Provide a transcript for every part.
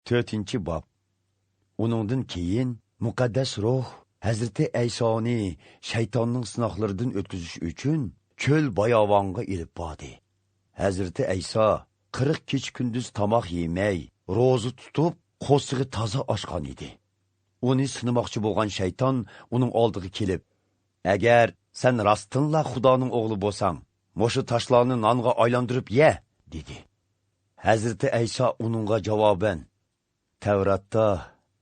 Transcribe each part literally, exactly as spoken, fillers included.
تۆتىنچى باب. ئۇنىڭدىن كېيىن مۇقەددەس روھ ھەزرىتى ئەيسانى شەيتاننىڭ سىناقلىرىدىن ئۆتكۈزۈش ئۈچۈن چۆل باياۋانغا ئېلىپ باردى. ھەزرىتى ئەيسا قىرىق كېچە-كۈندۈز تاماق يېمەي، روزا تۇتۇپ، قورسىقى تازا ئاچقان ئىدى. ئۇنى سىنىماقچى بولغان شەيتان ئۇنىڭ ئالدىغا كېلىپ، «ئەگەر سەن راستتىنلا خۇدانىڭ ئوغلى بولساڭ، مۇشۇ تاشلارنى نانغا ئايلاندۇرۇپ يە!» دېدى. ھەزرىتى ئەيسا ئۇنىڭغا جاۋابەن، «تەۋراتتا،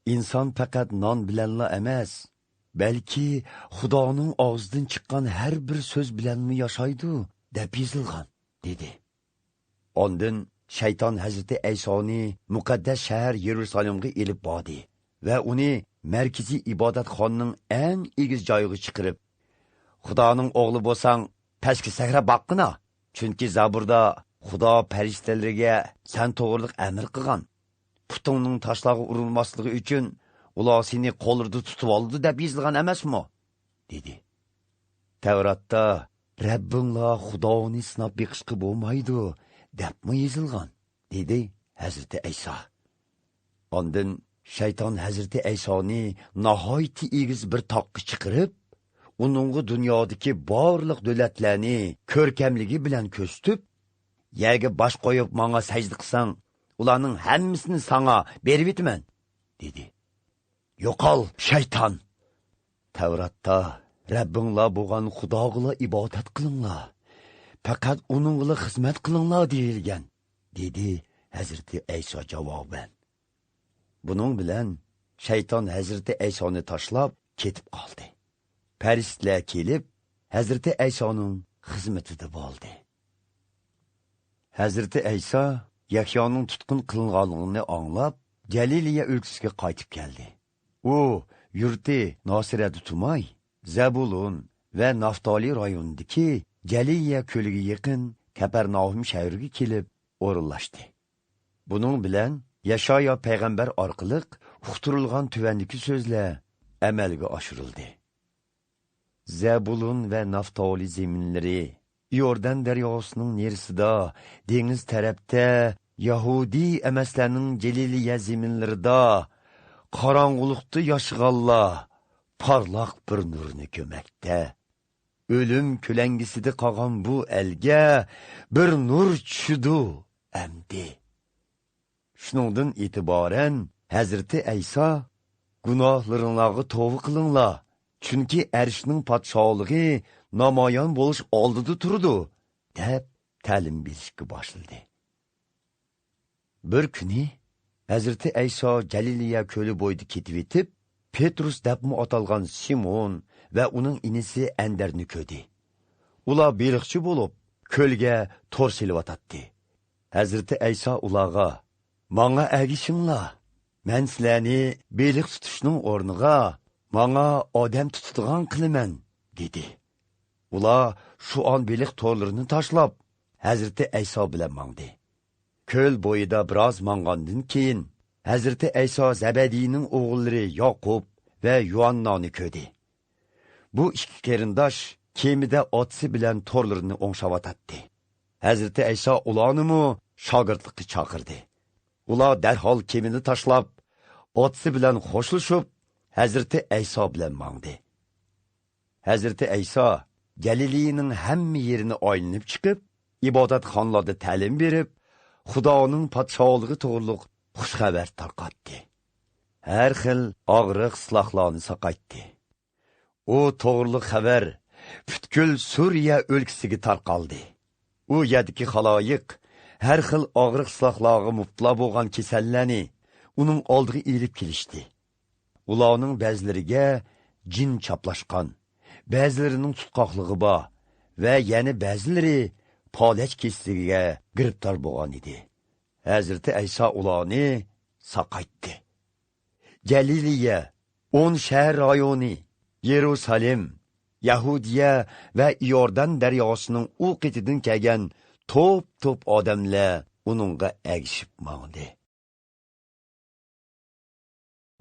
ئىنسان پەقەت نان بىلەنلا ئەمەس، بەلكى خۇدانىڭ ئاغزىدىن چىققان ھەر بىر سۆز بىلەنمۇ ياشايدۇ، دەپ يېزىلغان» دېدى. ئاندىن شەيتان ھەزرىتى ئەيسانى مۇقەددەس شەھەر يېرۇسالېمغا ئېلىپ باردى ۋە ئۇنى مەركىزىي ئىبادەتخانىنىڭ ئەڭ ئېگىز جايىغا چىقىرىپ، «خۇدانىڭ ئوغلى بولساڭ، پەسكە سەكرەپ باققىنا! چۈنكى زەبۇردا، خۇدا پەرىشتىلىرىگە سەن توغرىلىق ئەمىر قىلغان. پۇتۇڭنىڭ تاشلارغا ئۇرۇلماسلىقى ئۈچۈن، ئۇلار سېنى قوللىرىدا تۇتۇۋالىدۇ، دەپ يېزىلغان ئەمەسمۇ؟» دېدى. «تەۋراتتا، رەببىڭلار خۇدانى سىناپ بېقىشقا بولمايدۇ، دەپمۇ يېزىلغان» دېدى ھەزرىتى ئەيسا. ئاندىن شەيتان ھەزرىتى ئەيسانى ناھايىتى ئېگىز بىر تاغقا چىقىرىپ، ئۇنىڭغا دۇنيادىكى بارلىق دۆلەتلەرنى كۆركەملىكى بىلەن كۆرسىتىپ، «يەرگە باش قويۇپ ماڭا سەجدە قىلساڭ، ئۇلارنىڭ ھەممىسىنى ساڭا بېرىۋېتىمەن» دېدى. «يوقال، شەيتان! تەۋراتتا، رەببىڭلار بولغان خۇداغىلا ئىبادەت قىلىڭلار، پەقەت ئۇنىڭغىلا خىزمەت قىلىڭلار دېيىلگەن» دېدى ھەزرىتى ئەيسا جاۋابەن. بۇنىڭ بىلەن شەيتان ھەزرىتى ئەيسانى تاشلاپ كېتىپ قالدى. پەرىشتىلەر كېلىپ، ھەزرىتى ئەيسانىڭ خىزمىتىدە بولدى. ھەزرىتى ئەيسا يەھيانىڭ تۇتقۇن قىلىنغانلىقىنى ئاڭلاپ، جەلىلىيە ئۆلكىسىگە قايتىپ كەلدى. ئۇ يۇرتى ناسىرەدە تۇرماي، زەبۇلۇن ۋە نافتالى رايونىدىكى جەلىلىيە كۆلىگە يېقىن كەپەرناھۇم شەھىرىگە كېلىپ ئورۇنلاشتى. بۇنىڭ بىلەن يەشايا پەيغەمبەر ئارقىلىق ئۇقتۇرۇلغان تۆۋەندىكى سۆزلەر ئەمەلگە ئاشۇرۇلدى. زەبۇلۇن ۋە نافتالى زېمىنلىرى، ئىيوردان دەرياسىنىڭ نېرىسىدا، دېڭىز تەرەپتە، يەھۇدىي ئەمەسلەرنىڭ جەلىلىيە زېمىنلىرىدا، قاراڭغۇلۇقتا ياشىغانلار پارلاق بىر نۇرنى كۆرمەكتە. ئۆلۈم كۆلەڭگىسىدە قالغان بۇ ئەلگە بىر نۇر چۈشىدۇ ئەمدى. شۇنىڭدىن ئېتىبارەن ھەزرىتى ئەيسا، «گۇناھلىرىڭلارغا توۋا قىلىڭلار، چۈنكى ئەرشنىڭ پادىشاھلىقى نامايان بولۇش ئالدىدا تۇرىدۇ» دەپ تەلىم بېرىشكە باشلىدى. بىر كۈنى ھەزرىتى ئەيسا جەلىلىيە كۆلى بويىدا كېتىۋېتىپ، پېترۇس دەپمۇ ئاتالغان سىمون ۋە ئۇنىڭ ئىنىسى ئەندەرنى كۆردى. ئۇلار بېلىقچى بولۇپ، كۆلگە تور سېلىۋاتاتتى. ھەزرىتى ئەيسا ئۇلارغا، «ماڭا ئەگىشىڭلار، مەن سىلەرنى بېلىق تۇتۇشنىڭ ئورنىغا ماڭا ئادەم تۇتىدىغان قىلىمەن» دېدى. ئۇلار شۇ ئان بېلىق تورلىرىنى تاشلاپ، ھەزرىتى ئەيسا بىلەن ماڭدى. كۆل بويىدا بىراز ماڭغاندىن كېيىن، ھەزرىتى ئەيسا زەبەدىينىڭ ئوغۇللىرى ياقۇپ ۋە يۇھاننانى كۆردى. بۇ ئىككى قېرىنداش كېمىدە ئاتىسى بىلەن تورلىرىنى ئوڭشاۋاتاتتى. ھەزرىتى ئەيسا ئۇلارنىمۇ شاگىرتلىققا چاقىردى. ئۇلار دەرھال كېمىنى تاشلاپ، ئاتىسى بىلەن خوشلىشىپ، ھەزرىتى ئەيسا بىلەن ماڭدى. ھەزرىتى ئەيسا جەلىلىيىنىڭ ھەممە يېرىنى ئايلىنىپ چىقىپ، ئىبادەتخانىلاردا تەلىم بېرىپ، خۇدانىڭ پادىشاھلىقى توغرۇلۇق خۇش خەۋەر تارقاتتى. ھەر خىل ئاغرىق سىلاقلارنى ساقايتتى. ئۇ توغرۇلۇق خەۋەر پۈتكۈل سۈرىيە ئۆلكىسىگە تارقالدى. ئۇ يەردىكى خالايىق ھەر خىل ئاغرىق سىلاقلارغا مۇپتىلا بولغان كېسەللەرنى ئۇنىڭ ئالدىغا ئېلىپ كېلىشتى. ئۇلارنىڭ بەزىلىرىگە جىن چاپلاشقان، بەزىلىرىنىڭ تۇتقاقلىقى بار ۋە يەنە بەزىلىرى پالەچ كېسىلىگە گىرىپتار بولغان ئىدى. ھەزرىتى ئەيسا ئۇلارنى ساقايتتى. جەلىلىيە، ئون شەھەر رايونى، يېرۇسالېم، يەھۇدىيە ۋە ئىيوردان دەرياسىنىڭ ئۇ قېتىدىن كەلگەن توپ-توپ ئادەملەر ئۇنىڭغا ئەگىشىپ ماڭدى.